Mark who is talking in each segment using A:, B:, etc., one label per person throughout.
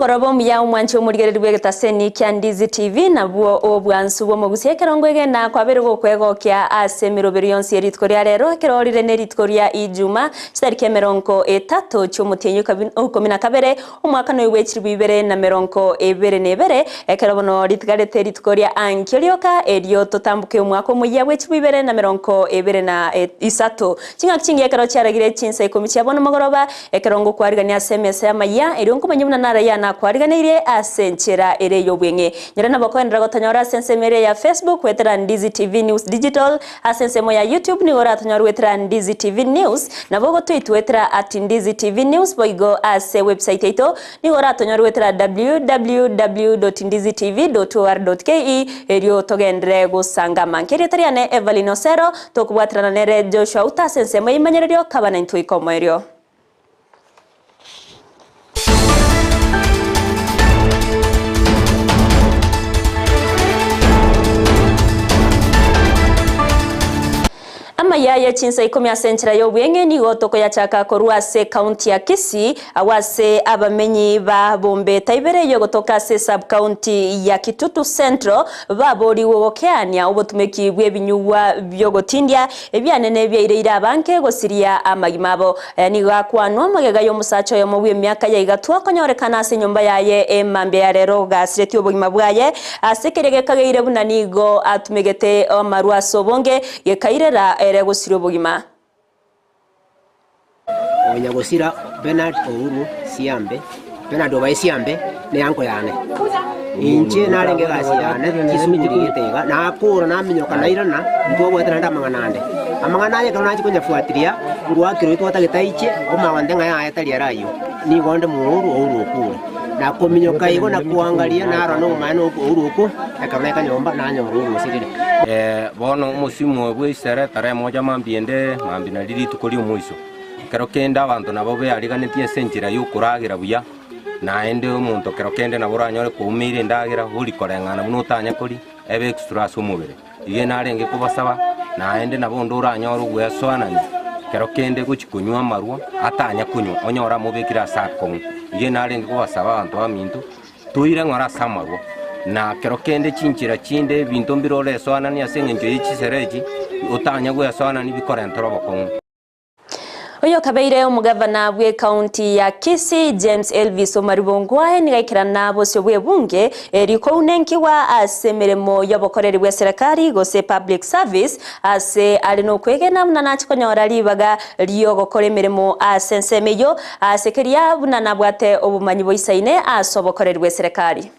A: Omogoroba omuya omwanche omorigereria bw'egetaseni kia Ndizi TV nabwo obwansu bw'omogusia ekerongo egena kwabeire gokwegokia ase emeroberi yonsi ye rituko ria rero ekero rire ne rituko ria Ijuma chitariki emerongo etato chi'omotienyi oikomi na kabere omwaka noyo bwe chilifu ibere na merongo ebere na ebere ekero bono ritigarete rituko ria ankio rioka erio totamboke omwaka omoyia bwe chilifu ibere na merongo ebere na isato ching'aki chingiya ekero chiaragire chinsa ikomi chia bono mogoroba Ekero ngokwarigania ase emesa y'amayia, erio nkomanye buna narayia nakwariganeirie ase enchera ere ey'obweng'e. Nyora nabo koenderera gotonyora ase ensemo eria ya Facebook goetera Ndizi TV News Digital, ase ensemo ya YouTube nigo oratonyore goetera Ndizi TV News, nabo ogotoitwa goetera at Ndizi TV News boigo ase website yaito nigo oratonyore goetera www.ndizitv.or.ke erio togenderere gosangama. Nkerieta riane Evelyn Osero, Tokobwaterana nere Joshua Uta ase ensemo y'eimanyererio, kaba naintwe goika omoerio. Amaya ye chinsa ikomi ase enchera y'obweng'e nigo tokoyachaka korwa ase ekaunti ya Kisii, agwo ase abamenyi ba Bombeta ibere eyogotoka ase esub-county ya Kitutu Central Baboorigwe gokeania obotumeki bw'ebinyugwa bi'ogotindia, ebianene biaireire abange gosiria amagima abo. Aya nigo akwanwa magega y'omosacha oyomo bw'emiaka ya igatwa konyorekana ase enyomba yaye emambia ya rero gasiretie obogima bwaye ase keria gekageire buna nigo atumegete amarwa ase obonge, gekairera ere gosiria obogima.
B: Onyagosira Bernard Ouru Siambe, Bernard obae Siambe ne uncle yane. Inche narenge egasi yane chisukuru gete iga, nakora naminyoka nairana, ntwabwate naende amang'ana ande. Amang'ana aya ekero nachia konyafuatilia, ngoakera oyio twatagete aiche, omanya ng'a yaya tari ere ayio, nigo onde Ouru Ouru okure. Na kominyoka igo na koangaria narora nobomaene Ouru okwo, ekero naika nyomba nanyora Ouru osirire.
C: Bono omosimo oyo bw'eisere taremo mambia ende, mambia nario rituko ri'omoiso. Ekero kende abanto nabo beariganetie ase enchera y'okoragera buya, naende omonto kero kende nabo oranyore koumeire endagera ori koreng'ana buna otanya koria, ebe extra ase omobere. Iga narenge kobasaba, naende nabo onde oranyore ogwesoanania kero kende gochia konywa amarwa atanya konywa, onyore amobekire ase akong'u. Iga narenge kobasaba abanto baminto, Toire ng'ora ase amarwa, na kero kende chinchera chinde ebinto mbire oresoananie ase engencho ye chisera echi, otanya gwesoanania bikorentera obokong'u.
A: Oyokabeire omogavana bw'ekaunti ya Kisii James Elvis Omariba Ongwae nigo aikerana bosio bw'ebunge erio kounenkigwa ase emeremo y'obokoreri bw'eserekari gose public service ase are nokwegena buna nache konyora ribaga ri'ogokora emeremo ase ensemo eyio Ase keria buna nabwate obomanyi boisaine ase obokoreri bw'eserekari.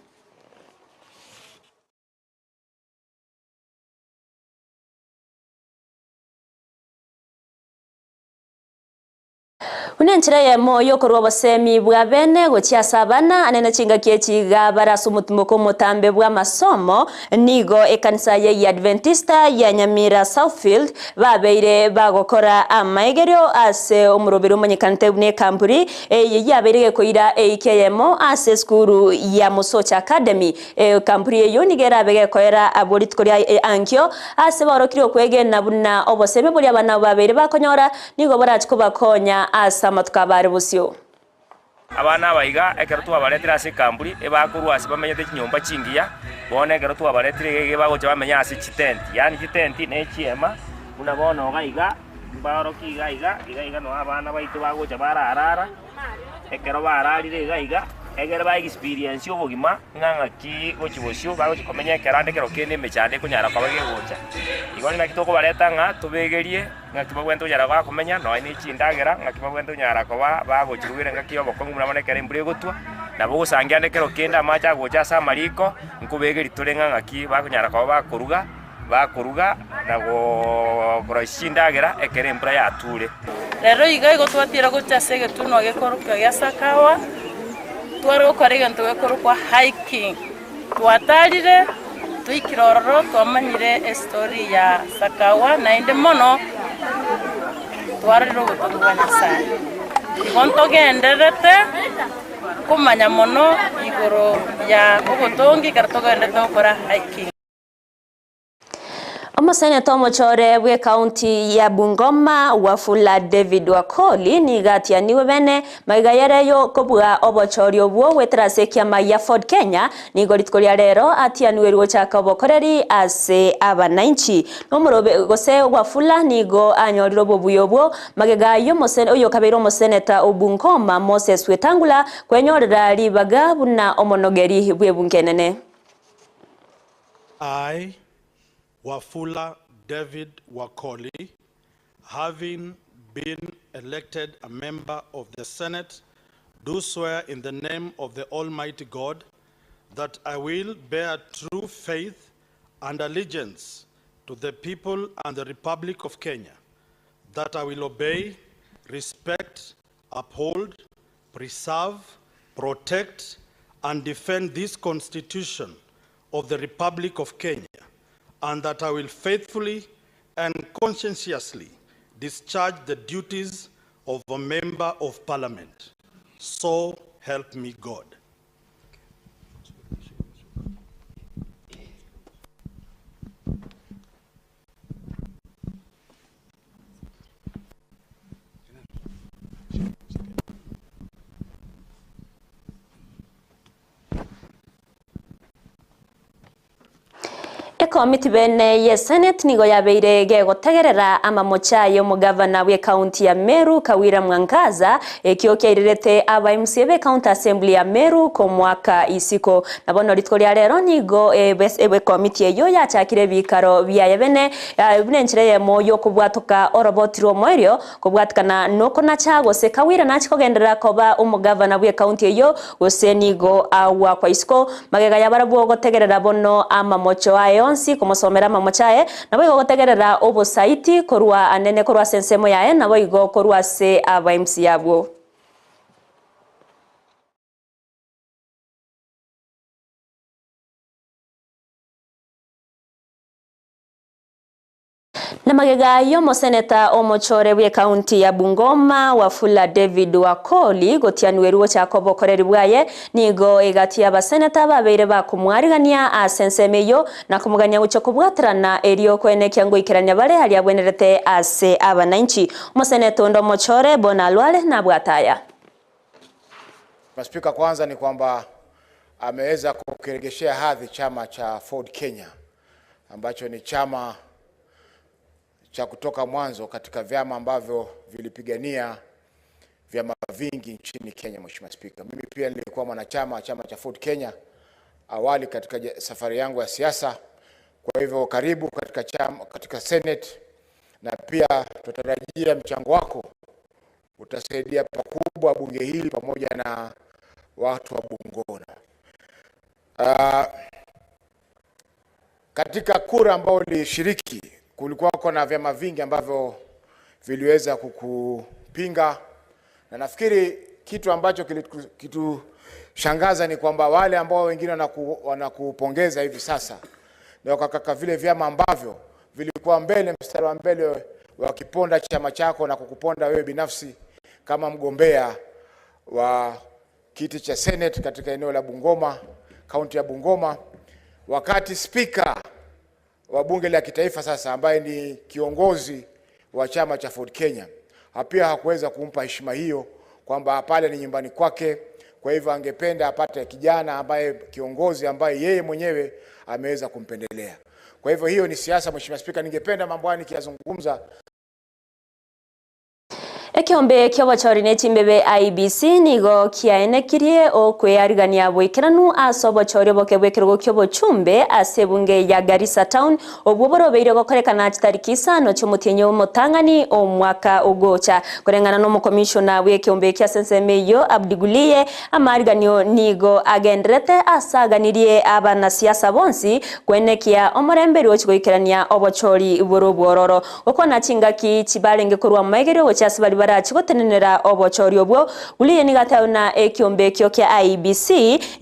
A: Buna enchera eyemo y'okorua obosemi bwa bene gochia ase abana, anene chingaki echi iga bare ase omotimoko omotambe bw'amasomo, Nigo ekanisa y'Egiadventista ya Nyamira Southfield babeire bagokora amaegerio ase omoroberi omonyekanete buna ekampuri eye yabeire gekoira eiki eyemo ase esukuru ya Mosocha Academy. Ekampuri eyio nigo erabe gekoera abwo rituko ria ankio ase baorokirie okwegena buna obosemi boria abana abwo babeire bakonyora nigo borachi kobakonya ase amatuko abo are bosio.
D: Abana aba iga, ekero twabaretire ase ekamburi, ebakorwa ase bamenyete chinyomba chingiya, bono ekero twabaretire iga iga ebagocha bamenya ase chitenti, yaani chitenti ne chiema, buna bono iga iga, mbaorokie iga iga, iga iga noo abana baito bagocha bararara, ekero bararire iga iga, egere ba experience obogima ng'a ng'aki gochia bosio bagochia komenya ekero ande ekero kende emechando ekonyara koba gegocha. Igo naki tokobareta ng'a tobegerie. Ng'aki babwenerete konyara bakomenya nonya ne chindagera, ng'aki babwenerete konyara koba bagochirugera engaki y'obokong'u buna bono ekero embura egotwa, nabo ogosangia ande ekero kende amache agocha ase amariko, nkobegeri tore ng'a ng'aki bakonyara koba bakoruga, bakoruga na goo koroisia chindagera ekero embura yature.
E: Rero iga igo twatiira gochia ase egetunwa gekorokwa gia Sakawa, tware gokora egento gekorokwa hiking. Twatarire twaikire ororo twamanyire estory ya Sakawa naende mono twarorire obotogi bwa Nyasaye. Igo ntogendererete komanya mono igoro ya obotongi ekero togendererete gokora hiking.
A: Omoseneta omochore bw'ekaunti ya Bungoma Wafula David Wakoli nigo atianiwe bene magega yareyo kobua obochori obwo goetera ase ekiama gia Ford Kenya nigo rituko ria rero atianiwe gochaka obokoreri ase abananchi. Nomorobe gose Wafula nigo anyorire obobuya obwo magega y'omose oyokabeire omoseneta o Bungoma Moses Wetangula kwenyorera ribaga buna omonogeri bw'ebunge enene.
F: I, Wafula David Wakoli, having been elected a member of the Senate, do swear in the name of the Almighty God that I will bear true faith and allegiance to the people and the Republic of Kenya, that I will obey, respect, uphold, preserve, protect, and defend this Constitution of the Republic of Kenya, and that I will faithfully and conscientiously discharge the duties of a member of parliament. So help me God.
A: Ekomiti bene ye Senate nigo yabeire gegotegerera amamocha y'omugavana bw'ekaunti ya Meru Kawira Mwangaza ekio kyairerete aba MCA be county assembly ya Meru komwaka isiko. Nabono rituko ria rero nigo ekomiti eyo yachakire bikaro byaye bene bune enchera eyemo yokobwatoka oroboti rwa kobwatikana nokonacha gose Kawira nachikogenderera koba omugavana bw'ekaunti eyo gose nigo agwa kwa isiko magega yabarabwo gotegerera bono amamocho aye onsi komosomera amamocho aye nabo igo gotegerera obosaiti korwa anene korwa ase ensemo yaye nabo igo korwa ase aba MC abwo. Na magega y'omoseneta omochore bw'ekaunti ya Bungoma Wafula David Wakoli gotianwerwo chaka obokoreri bwaye nigo egati y'abaseneta babeire bakomwarigania ase ensemo eyo na komogania gocha kobwaterana erio koenekia ngoikerania bare aria abwenerete ase abananchi. Omoseneta onde omochore Bona Alwale nabwataya.
G: Spika, kwanza ni kwamba ameweza kukiregeshea hadhi chama cha Ford Kenya ambacho ni chama cha kutoka mwanzo katika vyama ambavyo vilipigania vyama vingi nchini Kenya. Mheshimiwa Spika, mimi pia nilikuwa mwanachama wa chama cha Ford Kenya awali katika safari yangu ya siasa. Kwa hivyo karibu katika chama, katika Senate, na pia tutarajia mchango wako utasaidia pakubwa bunge hili pamoja na watu wa Bungoma. Katika kura ambao ulishiriki kulikuwa na vyama vingi ambavyo viliweza kukupinga, na nafikiri kitu ambacho kilitushangaza ni kwamba wale ambao wengine wanakupongeza hivi sasa ni wakakaka vile vyama ambavyo vilikuwa mbele, mstari wa mbele wakiponda chama chako na kukuponda wewe binafsi kama mgombea wa kiti cha Senate katika eneo la Bungoma, kaunti ya Bungoma, wakati spika wa bunge la kitaifa sasa ambaye ni kiongozi wa chama cha Ford Kenya pia hakuweza kumpa heshima hiyo, kwamba pale ni nyumbani kwake. Kwa hivyo angependa apate kijana ambaye kiongozi ambaye yeye mwenyewe ameweza kumpendelea. Kwa hivyo hiyo ni siasa, Mheshimiwa Spika. Ningependa mambo haya nikiyazungumza.
A: Ekiombe kiobochori ne chimbebe IEBC nigo kiaenekirie okweyarigania bwaikeranu ase obochori oboke bw'ekerogo kiobochumbe ase ebunge ya Garissa Town obwo borobeire gokorekana chitariki isano chi'omotienyi omotang'ani omwaka ogocha. Koreng'ana na omokomishona bw'ekiombe kia ase ensemo eywo Abdi Guliye amariganio nigo agenderete asaganirie abanasiasa bonsi kwenekia omoremberi ochigoikerania obochori boro bwororo. Gokwana chingaki chibarenge korwa maigerio gochia ase bari barachigotenenera obochori obwo Guliye nigatao ekiombe ekio kia IEBC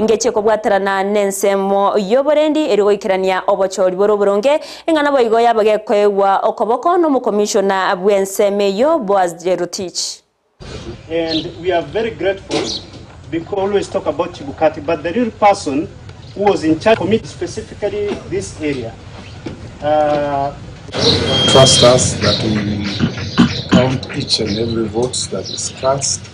A: ngeche kobwaterana n'ensemo y'oborendi erigoikerania obochori boro boronge eng'ana boigo yabagekoegwa okoboko n'omokomishona bw'ensemo eyo Boaz Jerotich.
H: And we are very grateful because we always talk about Chebukati, but the real person who was in charge committee specifically this area,
I: Trust us that we will count each and every vote that is cast.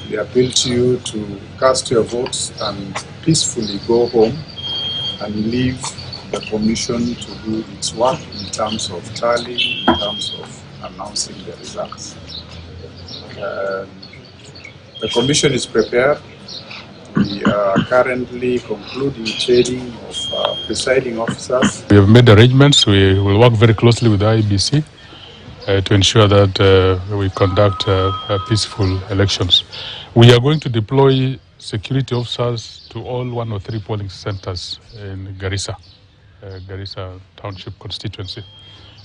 I: We appeal to you to cast your votes and peacefully go home and leave the commission to do its work in terms of tallying, in terms of announcing the results. The commission is prepared. We are currently concluding training of presiding officers.
J: We have made arrangements. We will work very closely with the IEBC to ensure that we conduct peaceful elections. We are going to deploy security officers to all 103 polling centers in Garissa, Garissa Township constituency.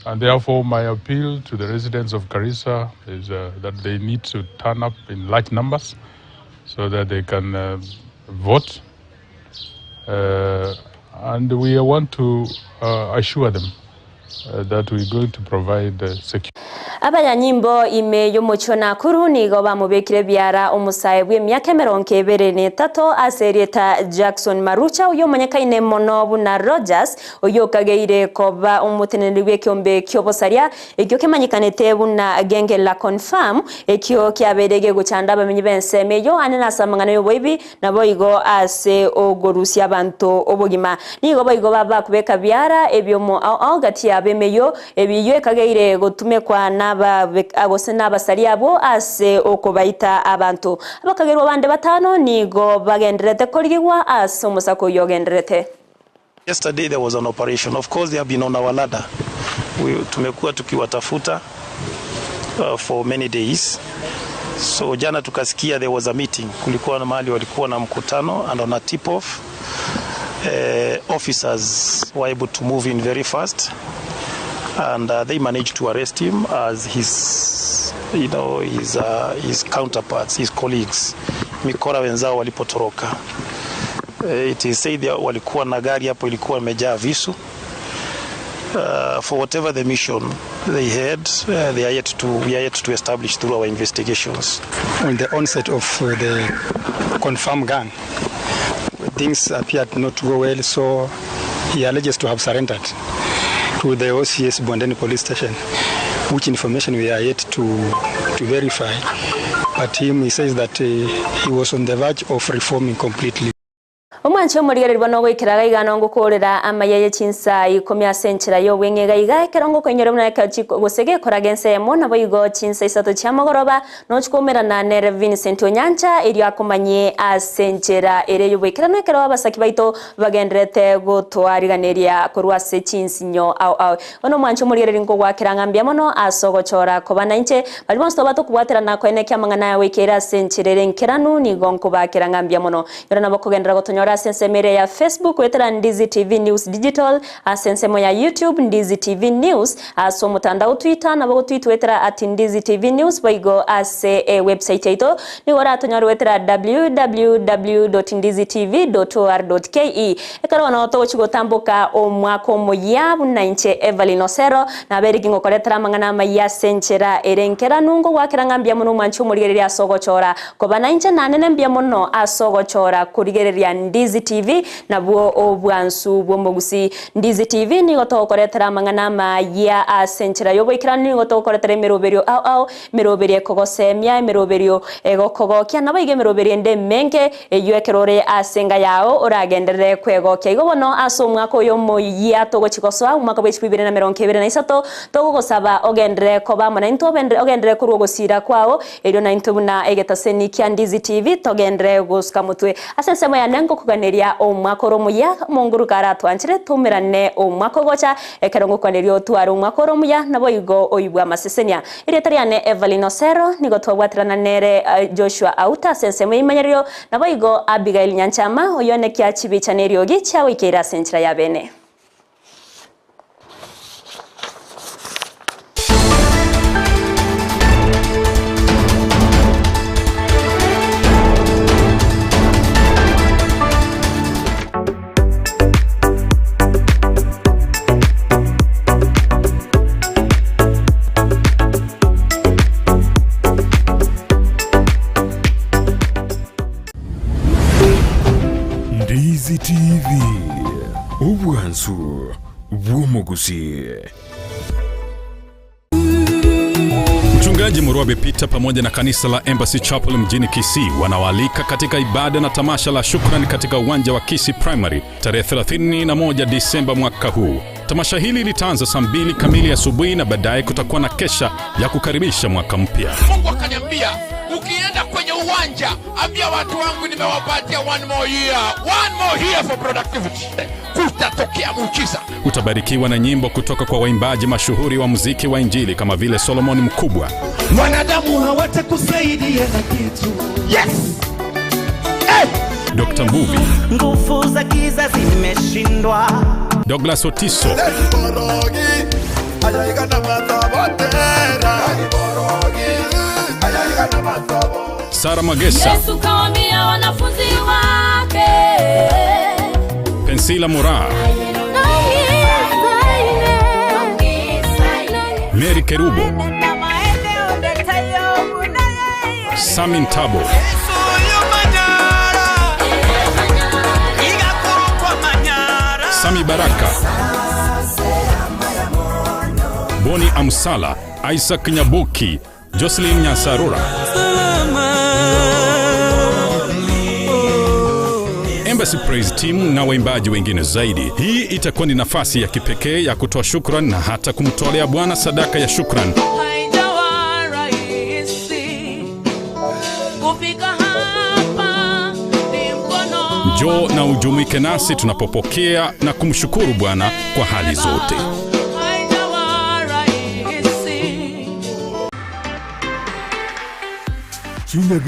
J: And therefore, my appeal to the residents of Garissa is that they need to turn up in large numbers so that they can vote. And we want to assure them that we're going to provide security.
A: Abanyanyimbo ime y'omochie o Nakuru nigo bamobekire biara omosae bw'emiaka emerongo ebere na etato ase erieta Jackson Marucha oyio omonyekaine mono buna Rogers oyio okageire koba omoteneneri bw'ekeombe ki'obosaria ekio kemanyekanete buna Genge la Confirm ekio kiabeire gegochanda abamenyi b'ensemo eyio ande nase amang'ana y'oboibi Naboigo ase ogorusia abanto obogima, nigo boigo bakobeka biara ebiomo ao ao gati yabo emeyio, ebiyio ekageire gotumekwa naba gose nabasaria abwo ase okobaita abanto. Abakagerwa bande batano nigo bagendererete korigigwa ase omosako oyio ogendererete.
K: Yesterday there was an operation. Of course they have been on our ladder. We, tumekuwa tukiwatafuta for many days. So jana tukasikia there was a meeting. Kulikuwa na mahali walikuwa na mkutano and on a tip off officers were able to move in very fast and they managed to arrest him as his you know his his counterparts his colleagues mikora wenzao walipotoroka. It is said walikuwa na gari hapo ilikuwa imejaa visu. For whatever the mission they had, they are yet to, we are yet to establish through our investigations.
L: On the onset of the confirmed gang, things appeared not to go well, so he alleges to have surrendered to the OCS Bondeni police station, which information we are yet to verify. But him, he says that he was on the verge of reforming completely.
A: Omwanche omorigereri bono ogoikera iga iga nongokorera amaya ye chinsa ikomi ase enchera y'obweng'e iga iga ekero ngokoinyora buna ekero chiko gose gekoraga ensemo naboigo chinsa isato chiamogoroba nochi koumerana nere Vincent Onyancha erio akomanye ase enchera ere y'oboikeranu ekero abasaki baito bagendererete gotoariganeria korwa ase chinsinyo ao ao. Bono omwanche omorigereri nkogwakera ng'a mbuya mono ase ogochora koba nainche baria bonsi toba tokobwaterana koenekia amang'ana aya goikera ase enchera ere enkeranu nigo nkobakera ng'a mbuya mono. Ero nabo okogenderera gotonyora ase ensemo ere ya Facebook goetera Ndizi TV News Digital, ase ensemo ya YouTube Ndizi TV News, ase omotandao Twitter nabo gotwitwetera at Ndizi TV News boigo ase ewebsite yaito nigo oratonyore goetera www.ndizitv.or.ke. Ekero bono togochia gotamboka omwaka omoyia buna inche Evelyn Osero naberiki ngokoretera amang'ana amayia ase enchera ere enkeranu ngogwakera ng'a mbuya mono omwanchi omorigereria ase ogochora koba nainche nanene mbuya mono ase ogochora korigereria Ndizi TV nabwo obwansu bw'omogusii. Ndizi TV nigo togokoretera amang'ana amayia ase enchera y'oboikeranu nigo togokoretera emeroberio ao ao, emeroberio ekogosemia, emeroberio egokogokia naboigo emeroberio ende emenge eyio ekero ore ase enga yao oragenderere kwegokia. Igo bono ase omwaka oyo omoyia togochi gosoa omwaka bwe 2023 togogosaba ogenderere koba amo naintwe ogenderere korwa ogosira kwao erio naintwe buna egetaseni kia Ndizi TV togenderere gosuka motwe. Ase ensemo yane ngokoganeria omwaka ore omuya, omonguru karatwanchere toumerane omwaka ogocha, ekero ngokoganeria otware omwaka ore omuya naboigo oibwe amasesenia. Erieta riane Evelyn Osero, nigo twabwaterana nere Joshua Auta ase ensemo y'eimanyererio, naboigo Abigail Nyanchama, oyio nekia chibicha na eriogi chiagoikeire ase enchera ya bene.
M: Ndizi TV, obwansu bw'omogusii.
N: Mchungaji Murwabe Peter pamoja na kanisa la Embassy Chapel mjini Kisii wanawaalika katika ibada na tamasha la shukrani katika uwanja wa Kisii Primary tarehe 31 Disemba mwaka huu. Tamasha hili litaanza saa 2 kamili asubuhi na baadaye kutakuwa na kesha ya kukaribisha mwaka mpya.
O: Mungu akaniambia ukienda kwenye uwanja ambia watu wangu nimewapatia one more year, one more year for productivity. Kutatokea muujiza.
N: Utabarikiwa na nyimbo kutoka kwa waimbaji mashuhuri wa muziki wa Injili kama vile Solomon Mkubwa,
O: Wanadamu hawatakusaidia na kitu. Yes.
N: Dr. Mbuvi,
P: Nguvu za giza zimeshindwa.
N: Douglas Otiso, Sara Magesa,
Q: Yesu kawaambia wanafunzi wake
N: Pensila Mora, Mary Kerubo, Samin Tabo, Sami Baraka, Boni Amsala, Isaac Nyabuki, Jocelyn Nyasarura, Embassy Praise Team na waimbaji wengine zaidi. Hii itakuwa ni nafasi ya kipekee ya kutoa shukran na hata kumtolea Bwana sadaka ya shukran.
Q: Haijawa rahisi kufika hapa, ni mkono
N: Njoo na ujumuike nasi tunapopokea na kumshukuru Bwana kwa hali zote.
Q: haijawa rahisi.
M: Chinyagitari.